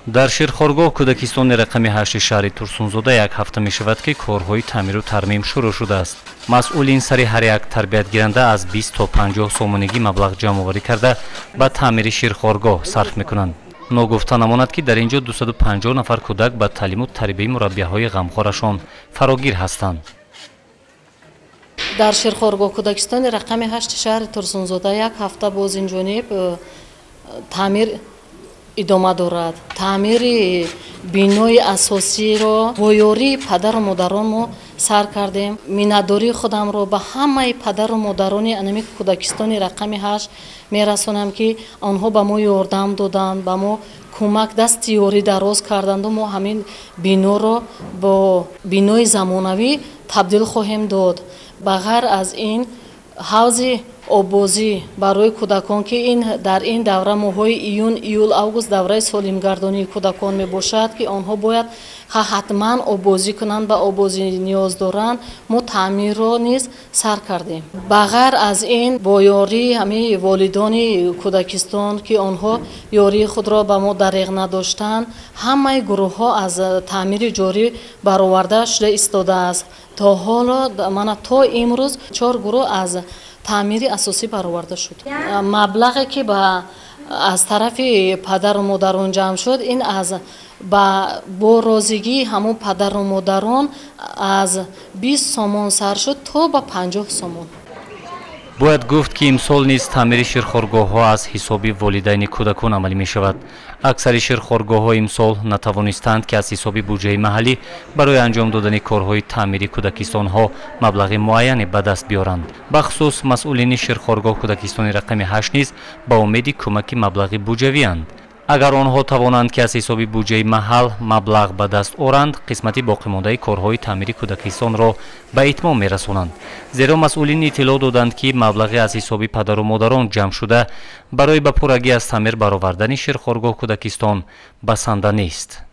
Дар ширхоргоҳ кӯдакистони рақами 8 шаҳри Турсунзода як ҳафта мешавад, ки корҳои таъмиру тармим шурӯъ шудааст. Масъулин сари ҳар як тарбиятгиранда аз 20 то 50 сомонигӣ маблағ ҷамъоварӣ карда, ба таъмири ширхоргоҳ сарф мекунанд. Ногуфта намонад, ки дар ин ҷо 250 нафар кӯдак ба таълиму тарбияи мураббияҳои ғамхорашон фарогир ҳастанд. Дар ширхоргоҳ кӯдакистони рақами 8 шаҳри Турсунзода як ҳафта боз ин ҷониб таъмир идома дорад. Таъмири бинои асосиро бо ёрии падару модарон мо сар кардем. Миннатдории худамро ба ҳамаи падару модарони анами кӯдакистони рақами 8 мерасонам, ки онҳо ба мо ёрдам доданд, ба мо кӯмак, дасти ёрӣ дароз карданду мо ҳамин биноро бо бинои замонавӣ табдил хоҳем дод. Ба ғайр аз ин, ҳавзи оббозӣ барои кӯдакон, ки ин дар ин давра, моҳҳои июн, июл, август, давраи солимгардонии кӯдакон мебошад, ки онҳо бояд ҳатман оббозӣ кунанд, ба оббозӣ ниёз доранд, мо таъмирро низ сар кардем. Ба ғайр аз ин, бо ёрии ҳамаи волидони кӯдакистон, ки онҳо ёрии худро ба мо дареғ надоштанд, ҳамаи гурӯҳҳо аз таъмири ҷорӣ бароварда шуда истодааст. То ҳоло, мана то имрӯз, 4 гурӯҳ аз таъмири асосӣ бароварда шуд. Маблағе, ки ба аз тарафи падару модарон ҷамъ шуд, ин аз ба бо розигии ҳамон падару модарон аз 20 сомон сар шуд то ба 50 сомон. Бояд гуфт, ки имсол низ таъмири ширхоргоҳҳо аз ҳисоби волидайни кӯдакон амалӣ мешавад. Аксари ширхоргоҳҳо имсол натавонистанд, ки аз ҳисоби буҷаи маҳаллӣ барои анҷом додани корҳои таъмири кӯдакистонҳо маблағи муайяне ба даст биёранд. Бахусус масъулини ширхоргоҳ кӯдакистони рақами 8 низ ба умеди кӯмаки маблағи буҷавианд. Агар онҳо тавонанд, ки аз ҳисоби буҷаи маҳал маблағ ба даст оранд, қисмати боқимондаи корҳои таъмири кӯдакистонро ба итмом мерасонанд. Зеро масъулин иттилоъ доданд, ки маблағе аз ҳисоби падару модарон ҷамъ шуда барои ба пуррагӣ аз таъмир баровардани ширхоргоҳ кӯдакистон басанда нест.